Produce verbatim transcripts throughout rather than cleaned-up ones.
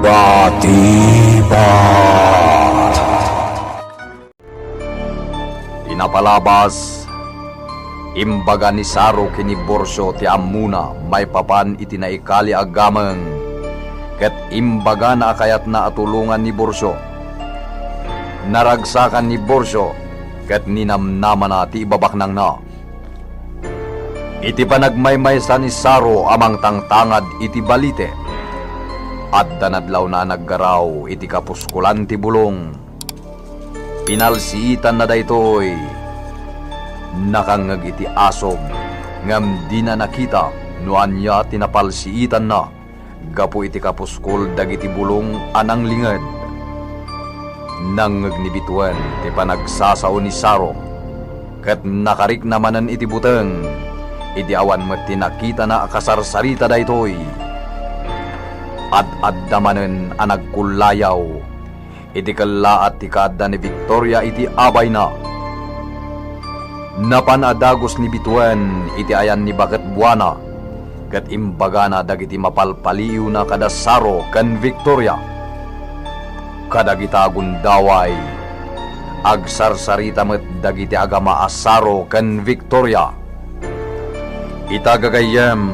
Batibat. Pinapalabas, imbaga ni Saro ken ni Borcio ti ammona maipapan iti naikali a gameng, ket imbagana a kayatna a tulongan ni Borcio. Naragsakan ni Borcio ket ninamnamana ti ibabaknangna. Iti panagmaymaysa ni Saro a mangtangtangad iti balite, adda nadlawna a naggaraw iti kapuskolan ti bulong. Pinalsiitanna daytoy. Nakangngeg iti asog, ngem dina nakita no ania ti napalsiitanna gapu iti kapuskol dagiti bulong a nanglinged. Nangngeg ni Bituen ti panagsasao ni Saro, ket nakarikna manen iti buteng, idi awan met ti nakitana a kasarsarita daytoy. Ad-adda manen a nagkullayaw iti kellaat ti kaadda ni Victoria iti abayna. Napan a dagus ni Bituen iti ayan ni Baket Buana, ket imbagana dagiti mapalpaliiwna kada Saro ken Victoria. Kadagita a gundaway, agsarsarita met dagiti agama a Saro ken Victoria. Ita gagayyem,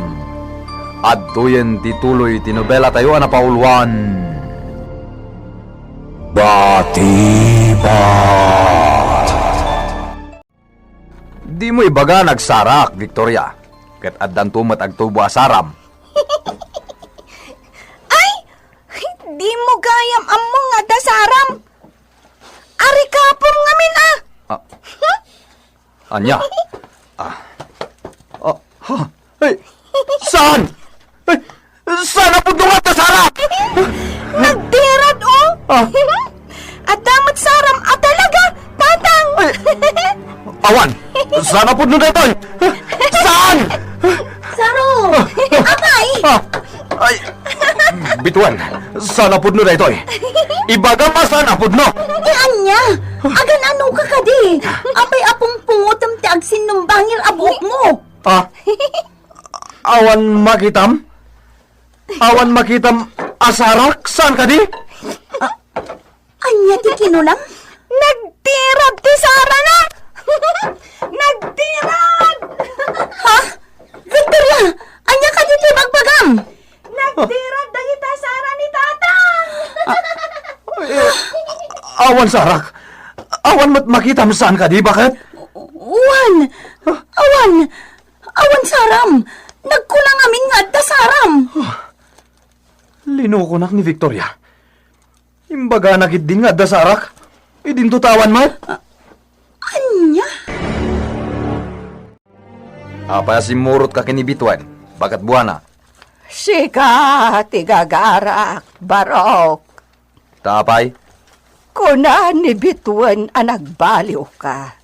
adtoyen ti tuloy ti nobelatayo a napauluan. Batibat. Dimo ibaga nagsarak, Victoria, ket addanto met agtubo a saram. Ay! Dimo gayam ammo nga adda saram. Arikapom ngamin, a. Ah. Ania? Ah. Oh, ha? Ay, saan? Ay, saan a pudno nga adda sarak? Nagtirad, oh. Ah. Adda met saram a talaga, Tatang. Ay, awan. Saan a pudno daytoy? Saan? Saro! Apay! Ah, ay, Bituen, saan a pudno daytoy? Ibagam a saan a pudno. Ti ania? Agan-ano ka kadi? Apay a pungpungotem ti agsinnumbangir a buokmo? Ah, awan makitam? Awan makitam a sarak? Saan kadi? Ania ti kinunam? Nagtirad ti sarana! Nagtirad! Ha? Victoria, ania kadi ti bagbagam? Nagtirad dagita sara ni Tatang! Eh, awan sarak. Awan met makitam saan kadi, Baket? Wen. Awan. Awan saram. Nagkuna ngamin nga adda saram. Linukonak ni Victoria. Imbagana ketdin nga adda sarak. Idinto ta awan met. A-, ania? Apay a simmurotka ken ni Bituen, Baket Buana? Sika ti gagarak, Barok. Ta apay? Kuna ni Bituen a nagbaliwka.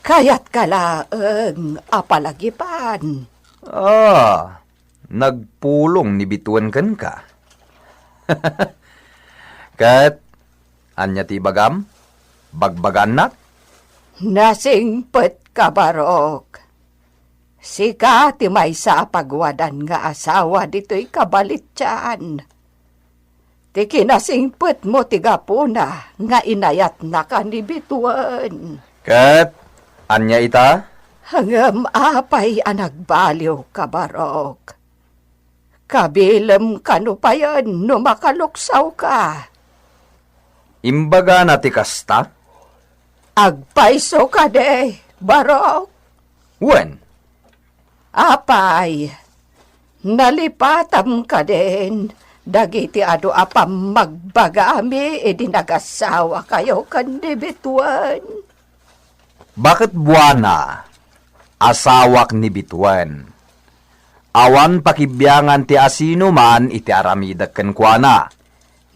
Kayatka laeng a palagipan. Ah, nagpulong ni Bituen kenka. Ket ania ti ibagam? Bagbaganak? Nasingpetka, Barok. Sika ti maysa a pagwadan nga asawa ditoy kabalitian. Ti kinasingpetmo ti gapuna nga inayatnaka ni Bituen. Ket ania ita? Ngem apay a nagbaliwka, Barok? Kabilem kano payen no makaluksawka? Imbagana ti kasta? Agpayso kadi, Barok? Wen. Apay, nalipatam kadin dagiti adu a pammagbagami idi nagasawakayo ken ni Bituen? Baket Buana, asawak ni Bituen. Awan pakibiangan ti asinoman iti aramidek kenkuana.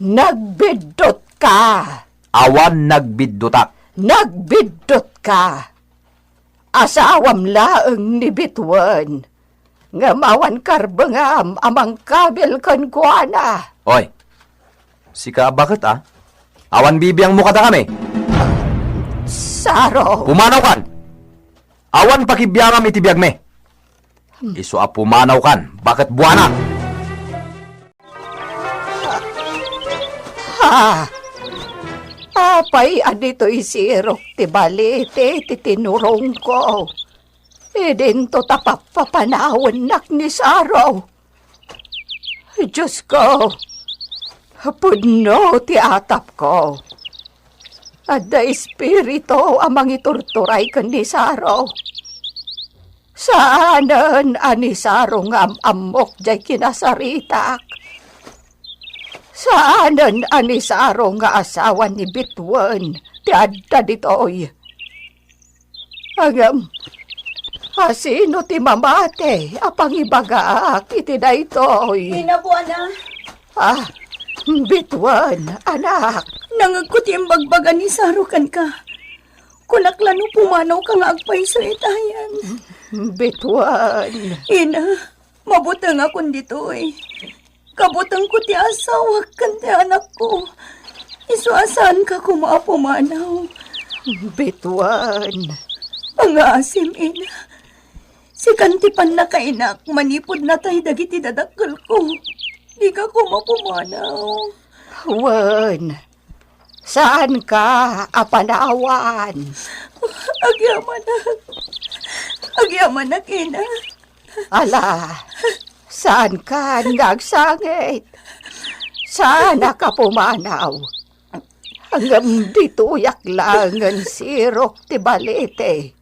Nagbiddutka! Awan nagbiddutak. Nagbiddutka! Asawam laeng ni Bituen, ngem awan karbengam a mangkabil kenkuana. Oy, sika a baket a, awan bibiangmo kadakami. Saro. Pumanawkan! Awan pakibiangam iti biagmi. Isu a pumanawkan, Baket Buana. Ah, apay a ditoy sirok ti balite ti tinurongko? Idinto ta pappapanawennak ni Saro. Diosko, pudno ti atapko. Adda espiritu a mangiturturay ken ni Saro. Saanen a ni Saro nga am-ammok jay kinasaritak. Saanen a ni Saro nga asawa ni Bituen ti adda ditoy. Ngem, asino ti mamati a pangibagaak iti daytoy? Ina, buana. Ah, Bituen, anak. Nangegko ti imbagbaga ni Saro kenka. Kunak la no pumanawka nga agpayso itayan. Bituen. Ina, mabutengakon ditoy. Kabutengko ti asawak ken ti anakko. Isu a saanka koma a pumanaw. Bituen. Pangaasim, ina. Sikan ti pannakainak manipud natay dagiti dadakkelko. Dika koma pumanaw. Wen, saanka a panawan. Agyamanak. Agyamanak, ina. Ala, saankan nga agsangit. Saanak a pumanaw. Ngem ditoyak laengen sirok ti balite.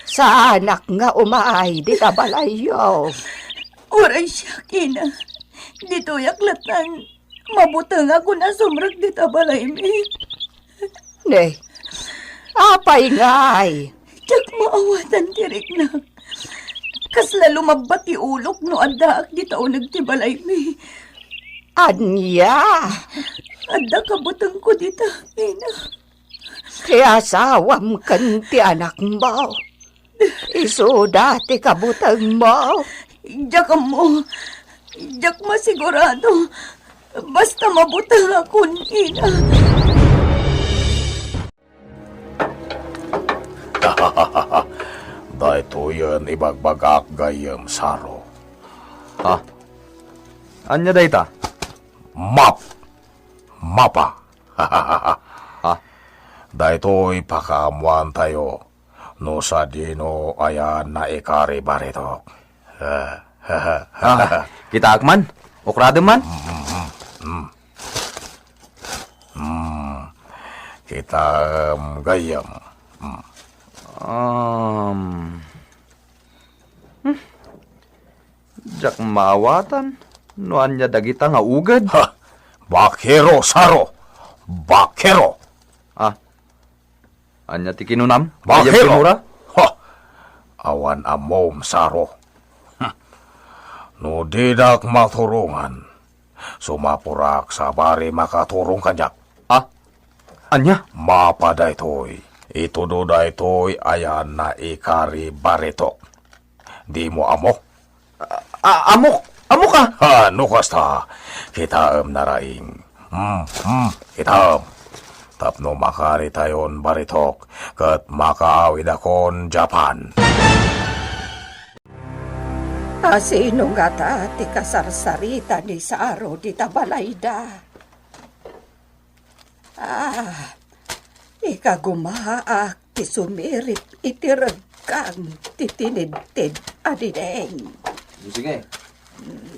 Saanak nga umay dita balayyo. Uray siak, ina. Ditoyak latan. Mabutengakon a sumrek dita balaymi. Ne, apay ngay? Diak maawatan ti riknak. Kasla lumabba ti ulok no addaak dita uneg ti balaymi. Ania? Adda kabutengko dita, ina. Ti asawam ken ti anakmo. Isuda ti kabutengmo. Diak ammo. Diak masigurado. Basta mabutengakon, ina. Daytoyen ibagbagak gayyem, Saro. Ha? Ania dayta? Map. Mapa. Ha? Daytoy pakaammoantayo no sadino ayan naikari baritok. Ah, kitaak man? Ukradem man? Hmm, kitaem gayyem. Hmm. Um, hmm. Diak maawatan no ania dagita nga uged. Ha! Bakero, Saro! Bakero! Ah, ania ti kinunam? Bakero! Gayyem Kimura? Ha! Awan ammom, Saro. Hmm. No didak maturongan, sumapurak sa bari makaturong kaniak. Ah? Ania? Mapa daytoy. Itudo daytoy ayan naikari baritok. Dimo ammo? A-, a-, ammok! Ammok a! Ha, no kasta, kitaem naraing. Hmm, hmm, kitaem. Tapno makaritayon baritok, ket makaawidakon Japan. Asino ngata ti kasarsarita ni Saro dita balayda? Ah, ikagumaak ti sumirip iti reggang ti tinidted a diding. Sige.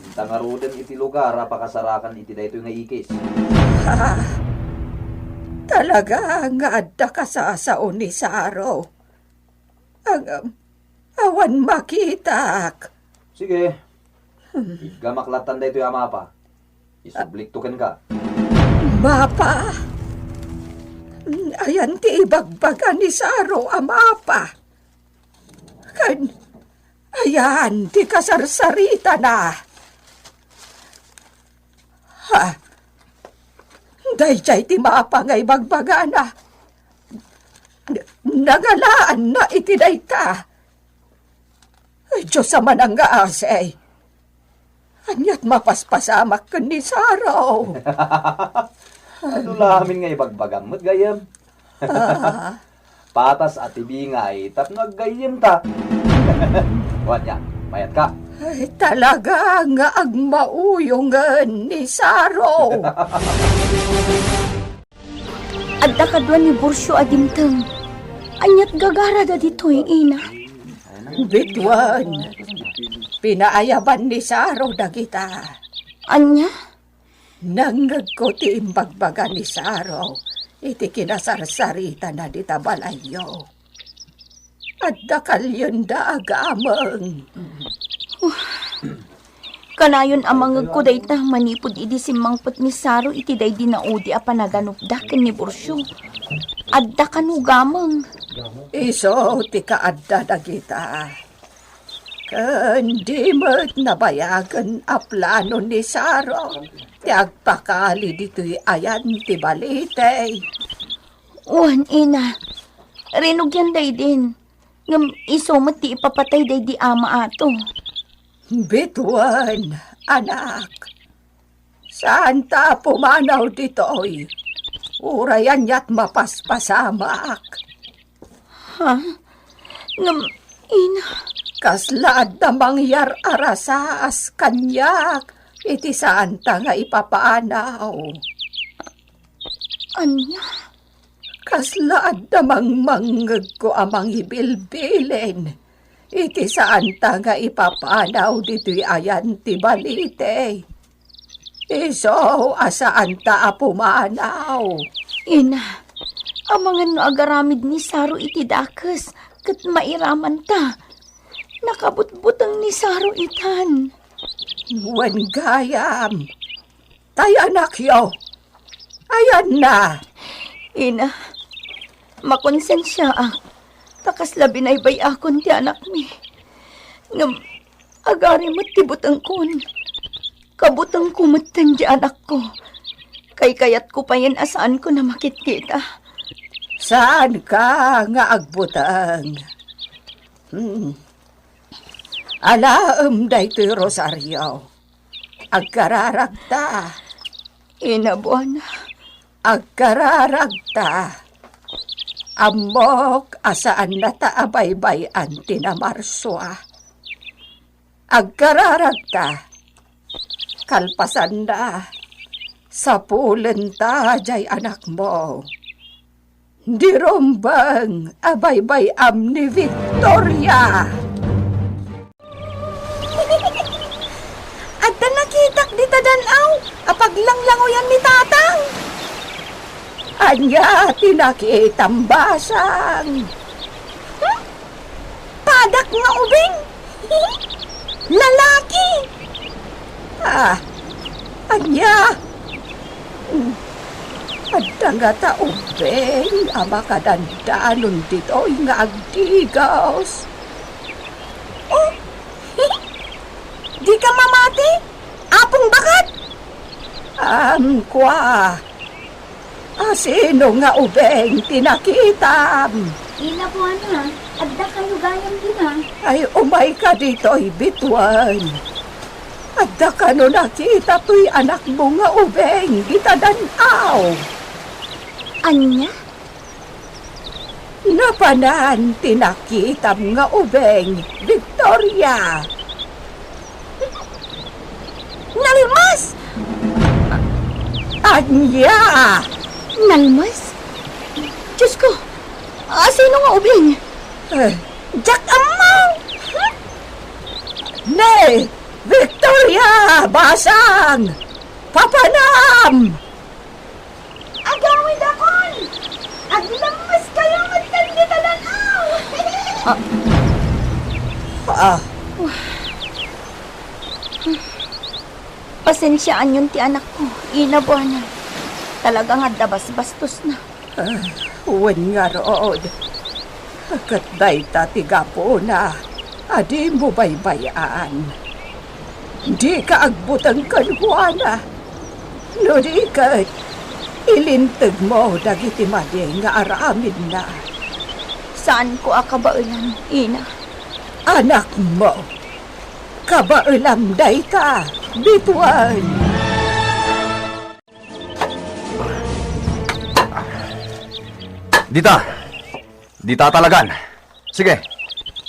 Inta ngaruden iti lugar a pakasarakan iti daytoy nga ikis. Ah, talaga nga adda kasasao ni Saro. Ang, um, awan makitak. Sige. Hmm. Iggamak latan daytoy a mapa. Isublikto kenka. Mapa? Ayan ti ibagbaga ni Saro a mapa. Ken ayan ti kasarsaritana. Ha? Daydiay ti mapa nga ibagbagana. N-, nangalaanna iti dayta. Ay, Diyos a manangngaasi. Aniat mapaspasamak ken ni Saro? Adu la amin nga ibagbagam met gayyem. Ah. Patas a tibingay tapno aggayyemta. Wen nia, mayatka. Ay, talaga nga agmauyongen ni Saro. Adda kadua ni Burcio a dimteng. Ania't gagarada ditoy, ina? Bituen, pinaayaban ni Saro dagita. Ania? Nangngegko ti imbagbaga ni Saro iti kinasarsaritana dita balayyo. Adda kalienda a gameng. Kanayon a mangngegko dayta manipud idi simmangpet ni Saro iti daydi naudi a panaganupda ken ni Burcio. Adda kano gameng. Isu ti kaadda dagita. Ken di met nabayagen a plano ni Saro ti agpakali ditoy ayan ti balite. Wen, ina, rinugyan daydin. Ngem isu met ti ipapatay daydi ama ato. Bituen, anak. Saanta a pumanaw ditoy. Uray ania't mapaspasamak. Ha? Ngem, ina. Kasla adda mangyar-arasaas kaniak iti saanta nga ipapanaw. Ania? Kasla adda mangmangngegko a mangibilbilin iti saanta nga ipapanaw ditoy ayan ti balite. Isu a saanta a pumanaw. Ina, amangan no agaramid ni Saro iti dakes ket mairamanta. Nakabutbuteng ni Saro itan. Wen gayam, tay anakyo. Ayanna? Ina, makonsensiaak ta kasla binaybay-akon ti anakmi. Ngem agari met ti butengkon. Kabutengko metten ti anakko. Kaykayatko payen a saanko a makitkita. Saanka nga agbuteng. Hmm. Alaem daytoy rosario. Agkararagta. Ina Buana. Agkararagta. Ammok a saannata a baybay-an ti namarsua. Agkararagta. Kalpasanna, sapulenta jay anakmo. Di rumbeng a baybay-am ni Victoria. Adda nakitak dita dan-aw a paglanglangoyan ni Tatang. Ania ti nakitam, basang? Hmm? Padak nga ubing? Lalaki? Ah, ania? Hmm. Adda ngata ubing a makadandanon ditoy nga agdigos. Oh, dika mamati, Apong Bakat? Am, kua. Asino nga ubing ti nakitam? Ina Buana, adda kayo gayam dina. Ay, umayka ditoy, Bituen. Adda kano nakita toy anakmo nga ubing dita dan-aw? Ania? Napanan ti nakitam nga ubing, Victoria. Nalmas! Ania? Nalmas? Diyos ko, asino nga ubing? Eh, diak ammo! Ne, Victoria, basang! Papanam! Agawidakon! Aglammeskayo met dita dan-aw! Ah. Ah. Pasensiaanyon ti anakko, Ina Buana. Talaga nga adda basbastosna. Ah, wen ngarud. Ket dayta ti gapuna a dimo baybay-an. Dika agbuteng kenkuana. No di ket, ilintegmo dagiti madi nga aramidna. Saanko a kabaelan, Ina. Anakmo. Kabaelam dayta, Bituen. Dita. Dita talagan. Sige.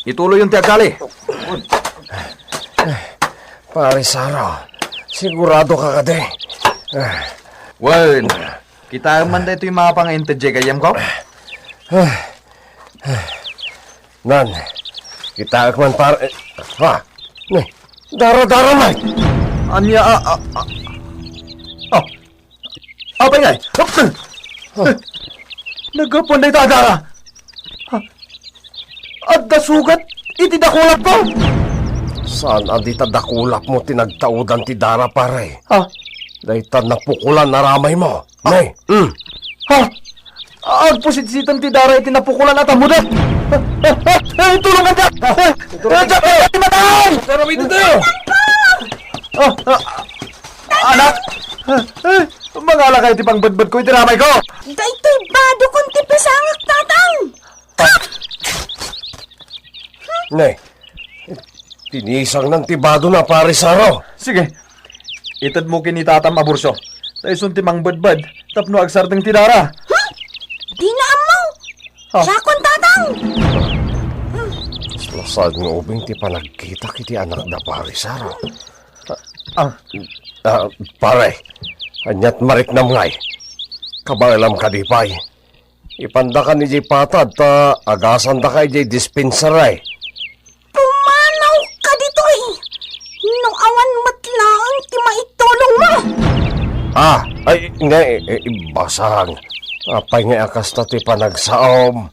Ituloyyon ti agkali. Pare Saro, sigurado ka kadi? Ah. Wen, kitaem man daytoy mapangainted idiay gayyemko? Nan, kitaek man, pare. Ha? Ne, dara-dara man. Ania, a, a, a. Oh, apay ngay? Naggapuan dayta a dara. Ha? Adda sugat iti dakulapko. Saan a dita dakulapmo ti nagtaudan ti dara, pare? Ha? Dayta napukolan a ramaymo. Nay, mm. Ha? Agpusitsitan ti dara iti napukolan a tammudak. Tulong ka dyan! Tulong ka dyan! Matay! Pero may totoo! Ah, ah, anak! Mangalaka iti pangbedbedko iti ramayko! Daytoy badokon ti pisangak, Tatang! Nay, tinisangnan ti badona, Pare Saro. Sige, itedmo ken ni Tatam a Burso. Ta isun ti mangbedbed tapno agsardeng ti dara. Huh? Dina ammo. Ha? Siakon, Tatang. Saan nga ubing ti panagkitak iti anakda, Pare Saro? Ah. Ah, pare, aniat mariknam ngay? Kabaelam kadi pay? Ipandakan idiay patad ta agasandaka idiay dispensary. Pumanawka ditoy! No awan met laeng ti maitulongmo! Ah, ay, nga, eh, eh, basang. Apay nga a kasta ti panagsaom?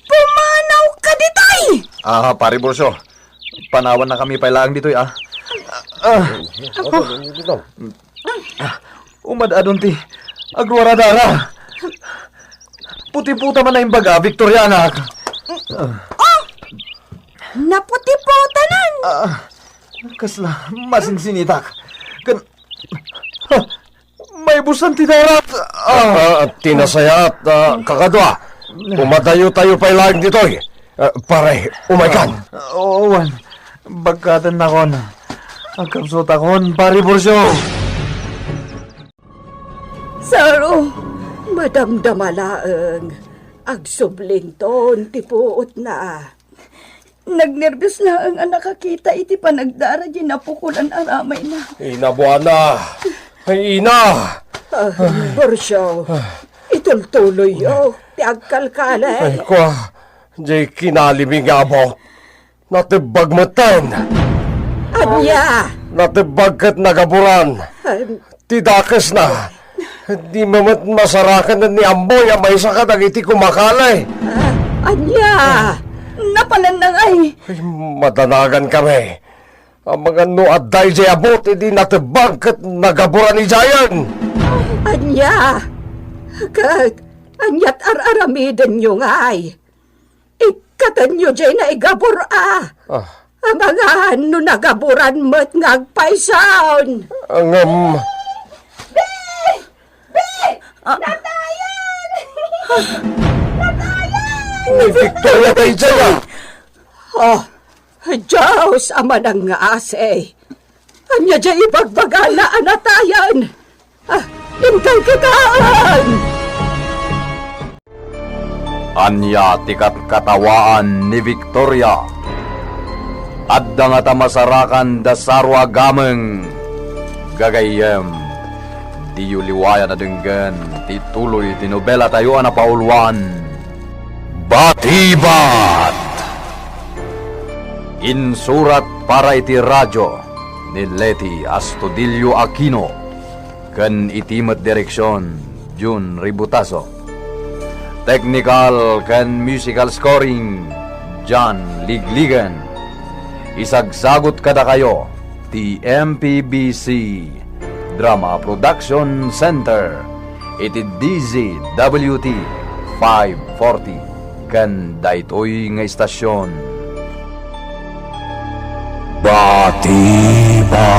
Pumanawka ditoy! Ah, Pare Burso, panawannakami pay laeng ditoy, ah. Ah. Ah, umad-adon ti agruar a dara. Putipota man a imbaga, Victoria, anak. Oh! Naputipota nan! Ah, kasla, masinsinitak. Ken, ha, maibusan ti darat. Ah. Ah, ti nasayaat, ah, kakadua. Umadayotayo pay laeng ditoy. Ah, pare, umaykan. Ah, oo, wen. Bagkatennakon. Agkapsutakon, Pare Burso. Saro, madamdama laeng. Agsublinton ti puotna. Nagnerbios laeng a nakakita iti panagdara diay napukolan a ramayna. Ina, buana! Ay, ina! Ah, Burso, itultuloyyo ti agkalkali. Ay, kua, diay kinalimi nga abut. Natebbag metten. Ania? Natebbag ket nagaburan. Ti dakesna, di met masaraken ni Amboy a maysa kadagiti kumakali. Ah, ania? Napananna ngay? Ay, madanagankami. Amangan no adda idiay abut idi natebbag ket nagaburan idiayen. Ania? Ket aniat ar-aramidenyo ngay? Ikkatenyo diay naigabur a. Ah. Amangan no nagaburan met nga agpayson. Ngem. Bi! Bi! Ah. Natayan! Natayan! Ni Victoria daydiay, ah! Oh, Dios a manangngaasi. Ania diay ibagbagana a natayan? Ah, inkay kitaen! Ania ti katkatawaan ni Victoria? Adda ngata masarakan da Saro a gameng? Gagayyem, diyo liwayan a denggen ti tuloy ti nobelatayo a napauluan, Batibat! Insurat para iti radio ni Leti Astudillo Aquino ken iti met direksion, Jun Ributaso. Technical ken musical scoring, John Ligligan. Isagsagut kadakayo ti M P B C Drama Production Center iti D Z W T five forty ken daytoy nga istasion. Batiba.